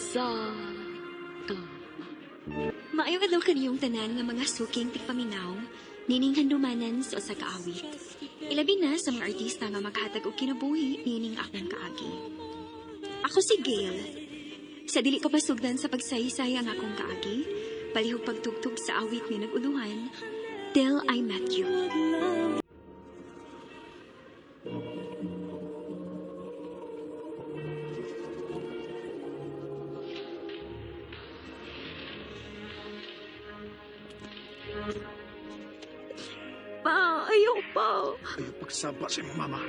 Sa ka. Maayong adlaw kaniyong tanan nga mga suking tigpaminaw, nining handumanan sa usa ka awit. Ilabi na sa mga artista nga makahatag og kinabuhi nining akong kaagi. Ako si Gail. Sa dili ko pasugdan sa pagsaysay ang akong kaagi, palihog pagtugtog sa awit nga nag-uluhan, Till I Met You. Pa, ayaw pa. Ayaw pagsaba sa imong mama.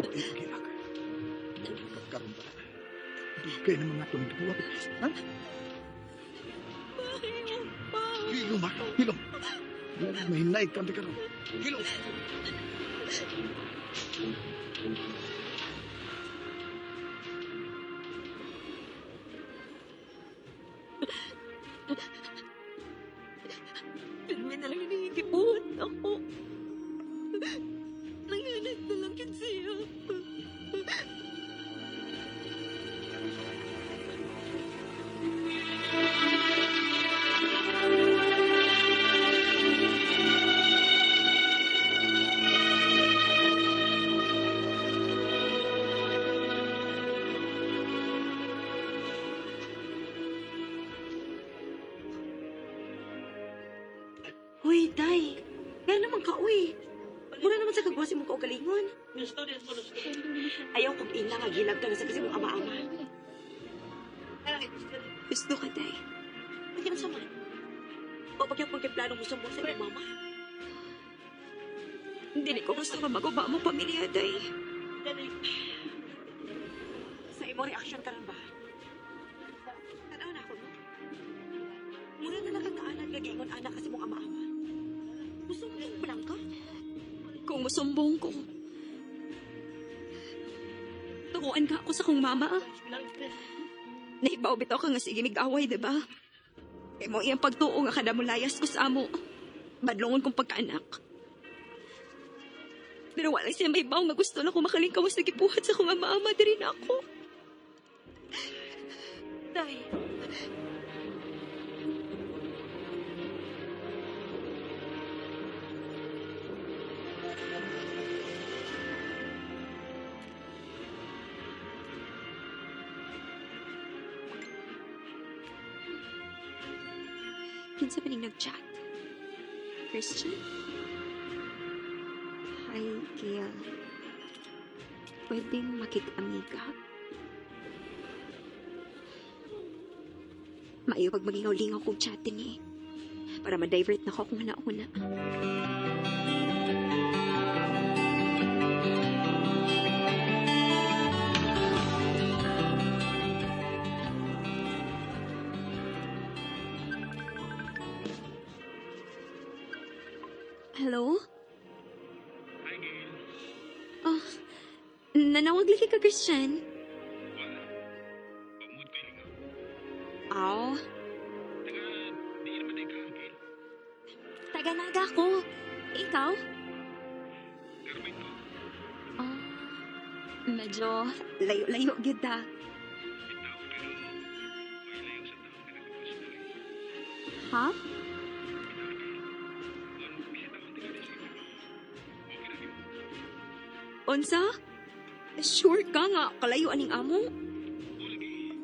Ug iyo gilak. Karon ba? Dugay naman nga itong gibuhat. Ha? Hilom ha? Hilom. Mahinay ka karon. Hilom. Pirmi na lang hinihigibuhat ako. Nanganad na lang yun siya. Uy, Day. Nga naman ka, uy. Mura naman sa kagwasi mong kaugalingon. Ayaw kong ina nga gilag ka na sa kasi mong ama-ama. Gusto ka, Day. Hindi man sama. O pagyapon kay plano mo sumbong sa imong mama. Hindi ko gusto nga maguba mo pamilya, Day. Sa imong reaction karon ba? Tanaw na ako, no? Mura na lang kang naanad nga giingon anak kasi mong ama-ama. Musumbong pa lang ka? Kung musumbong ko, tukuan ka ako sa kong mama. Nahibaw bitaw ka nga sige mig-away, di ba? Kay mo iyang pagtuo nga kada mulayas ko sa amo. Badlongon kong pagkaanak. Pero wala siya may nga gusto na ko makalingkaw sa gibuhat sa kong ama-ama diri na ako. Day. Kinsa pa ning nag-chat? Christian? Hi, Gail. Pwedeng makig-amiga? Maayo pag magingaw-lingaw kong chatin eh. Para ma-divert na ko kung hana-huna. Hello? Hi, Gail. Oh, nanawag lagi ka, Christian. Wala. Pamud ko lingaw. Aw, Taga, di naman ay ka, Gail. taga-naga ko. Ikaw? Carmen ko. Ah, medyo layo-layo gyud ah. Bitaw, pero way layo sa tao ka nagpapasok eh. Ha? Bitaw, Gail. Kung bisita ko tingali sa inyo. Okay na nimo. Unsa? Sure ka nga, kalayo aning amo? O lagi,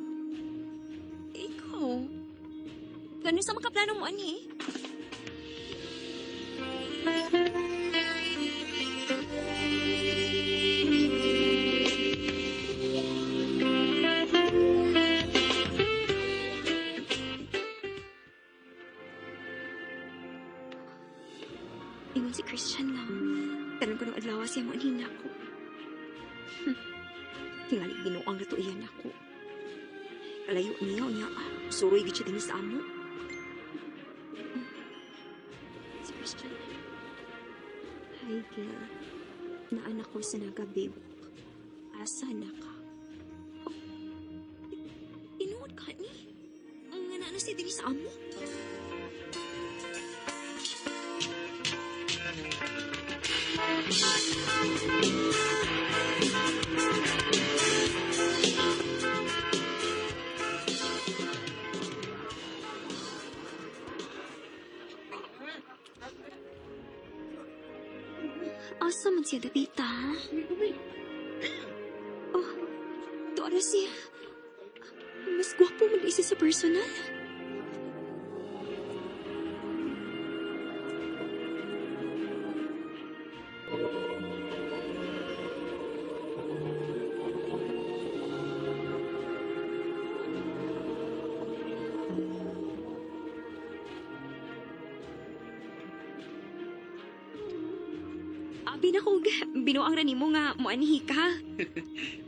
Ikaw? Ganun sa makaplano mo, ani? Ingon si Christian nga. Karon ko nung adlaw siya mo anhin ako. Tingali ginuang na to iyan ako. Kalayo niya niya. Suroy gid siya dinhi sa amo. Si Christian. Hi, Gil. Naanak ko sa nagabibok. Asa na ka? Oh, tinuod ka ni? Ang nga na siya dinhi sa amo. Asa man siya dapita? Oh, doon na siya. Mas gwapo man isa sa personal. Abi na kog, binuang ra nimo nga moanhi ka.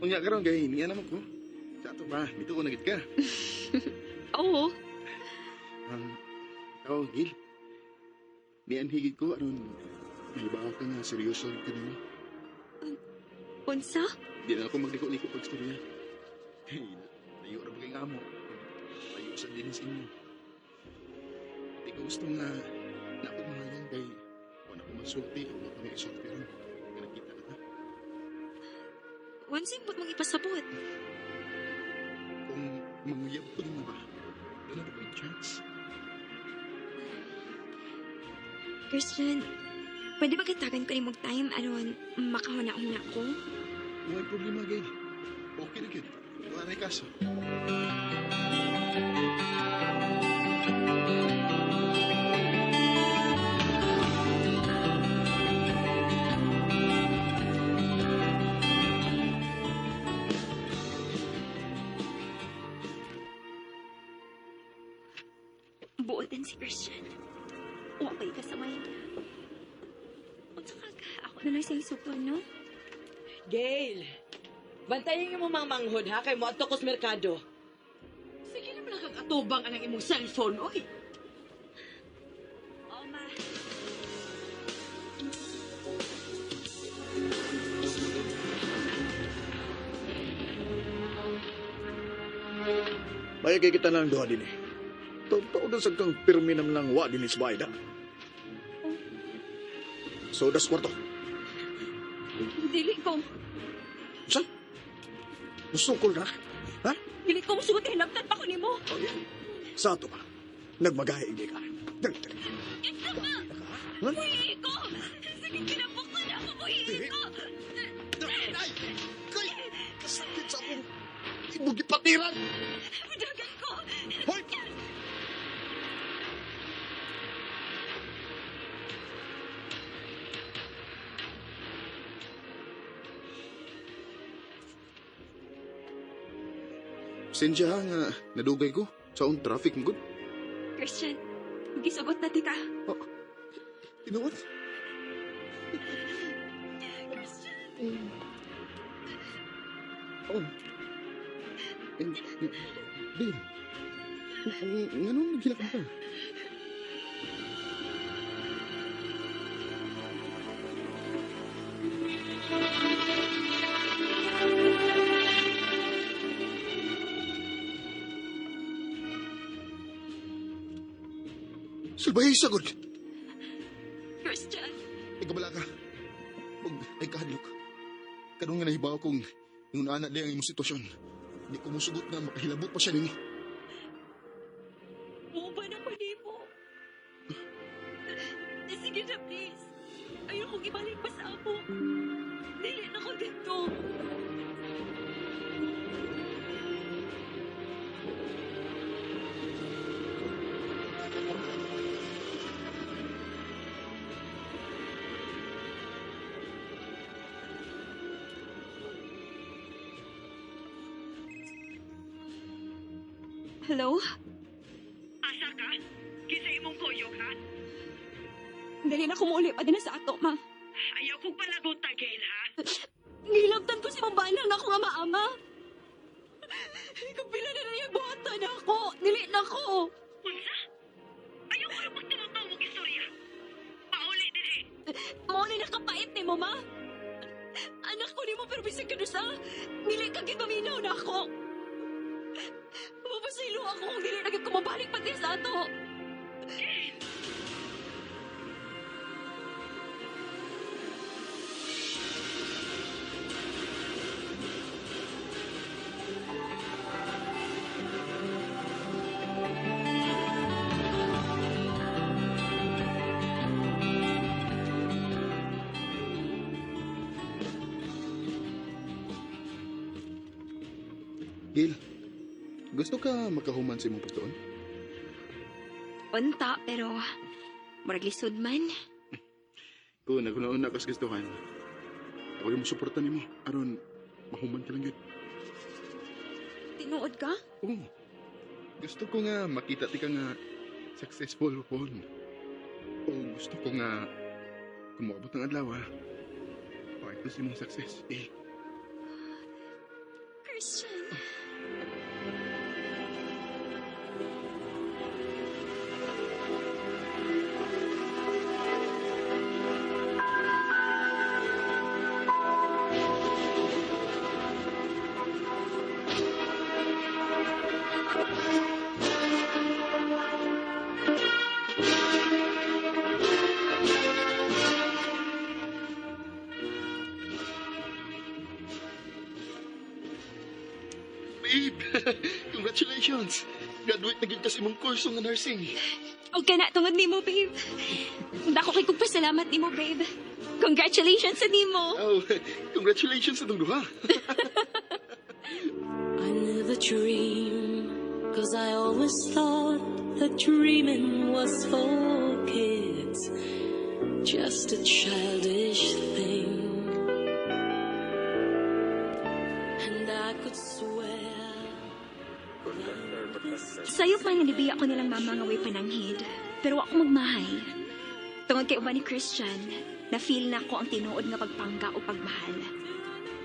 Unya karon kay niya naman ko. Sa ato ba, dito ko nagit ka. Oo. Ikaw, Gil. Niyan higit ko aron nahibaw ka nga seryoso ka nimo. Unsa? Di na ako magliko-liko pag istorya. Hey, layo ra ba kay amo? Layo sa dinis inyo. Di ko gusto nga na ako mahayan kay wala ko masulti o wala ko isulti ron. Nga nakita na ta. Unsa imong mong ipasabot? Kung manguyab ko nimo ba, doon na ba ko'y chance? Christian, pwede ba kitagan ko nimong time aron makahuna-huna ko? Wala problema, Gail. Okay na, Gail. Wala na kaso. Buotan si Christian. Okay ka sa may niya. Unsa ka ka? Ako na lang sa isukon, no? Gail, bantayan mo mga manghod ha, kay mo ato merkado. Sige naman lang kag atubang anang imong cellphone, oy. Oo, ma. May kay kita lang duha din eh. Totoo na sa kang pirmi naman lang wa din is bayda. So, das kwarto. Dili ko. Sa? Musukol na? Ha? Dili ko musugot kay nagtan pa ko nimo. Oh, yeah. Sa ato ba? Nagmagahe hindi ka. Dali, dali. Ha? Buhi ko. Sige, kinabok na ako. Buhi ko. Ay! Kay! Kasakit sa akong imong gipatiran! Dagan ko. Hoy! Sensya ha nga nadugay ko sa on traffic mo gud. Christian, gisugot na tika. Tinuod? Christian. Oh. Eh, Babe. Nganong naghilak ka? Sulbahi sagod. Christian. Ay, kabala ka. Huwag ay kahadlok. Kanong nga nahibaw kong yung anak niya ang imong sitwasyon. Hindi ko musugot na makahilabot pa siya ninyo. Muuban ako nimo. Sige na, please. Ayoko ibalik pa sa amo. Dili na ko dito. Hello? Asa ka? Kinsa imong kuyog ha? Dali na kumuli pa din na sa ato, ma. Ayaw kong palagot Gail ha. Ngilabtan ko si Mabana nga akong ama-ama. Kapila na na yung buhatan ako. Dili na ko. Unsa? Ayaw ko na pagtumutawag istorya. Pauli dinhi. Mao na nakapait ni mo, ma. Anak ko ni mo pero bisag ka sa. Dili ka gipaminaw na ako. Mapasaylo ako kung dili na gyud ko mabalik pati sa ato. Gil, gusto ka makahuman sa imong pagtuon? Unta, pero murag lisod man. Kung naguna-una kas gustuhan, ako yung suporta nimo aron mahuman ka lang yun. Tinuod ka? Oo. Gusto ko nga makita ti ka nga successful pon. O gusto ko nga kung moabot ng adlaw, ha, part na sa imong success. Eh, Christian. Babe, congratulations! Graduate na gyud ka sa imong kurso nga nursing. Og kana tungod nimo, babe. Dako kay kong pasalamat nimo, babe. Congratulations sa nimo. Oh, congratulations sa itong duha. I never dream, 'cause I always thought that dreaming was for kids, just a childish thing. And I could swear. Sayo pa nga nibiya ko nilang mama nga way pananghid, pero ako magmahay. Tungod kay uban ni Christian, na-feel na ko ang tinuod nga pagpangga o pagmahal.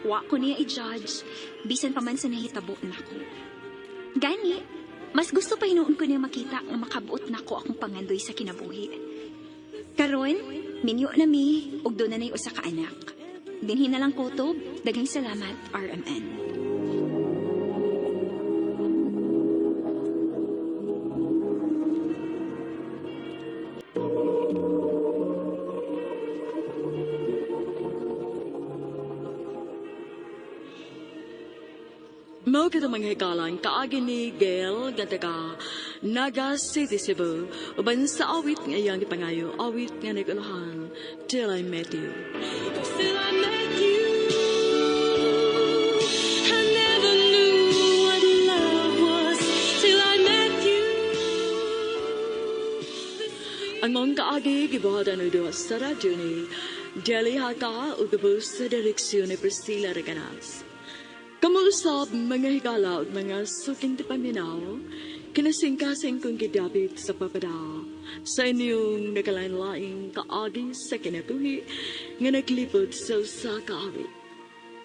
Wa ko niya i-judge, bisan pa man sa nahitabo nako. Gani, mas gusto pa hinuon ko niya makita ang makabuot nako akong pangandoy sa kinabuhi. Karon, minyo na mi, ug doon na na'y usa ka anak. Dinhi na lang kutob, daghang salamat, RMN. Mao kita mga hikalan kaagi ni Gail nga taga Naga City, Cebu, uban sa awit nga iyang gipangayo, awit nga nag-ulahan, "Till I Met You." Till I met you, I never knew what love was till I met you. Ang mong kaagi gibuhatan og duha sa radyo ni Deli Haka ug gabos sa direksyon ni Priscilla Reganas. Kamuusap mga higala ug mga suking tipaminaw, kinasingkasing kong gidapit sa papada sa inyong nakalain-laing kaagi sa kinabuhi nga naglibot sa usa ka awit.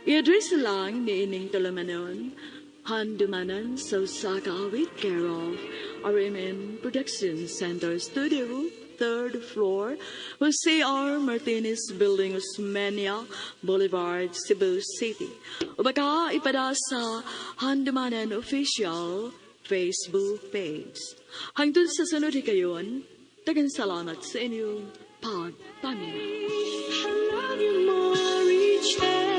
I-address lang ni ining tulumanon, Handumanan sa usa ka awit, care of RMN Production Center Studio, third floor, Jose R. Martinez Building, Osmeña Boulevard, Cebu City. O baka ipada sa Handumanan Official Facebook page. Hangtod sa sunod higayon, daghang salamat sa inyong pagpaminaw. I love you more each day.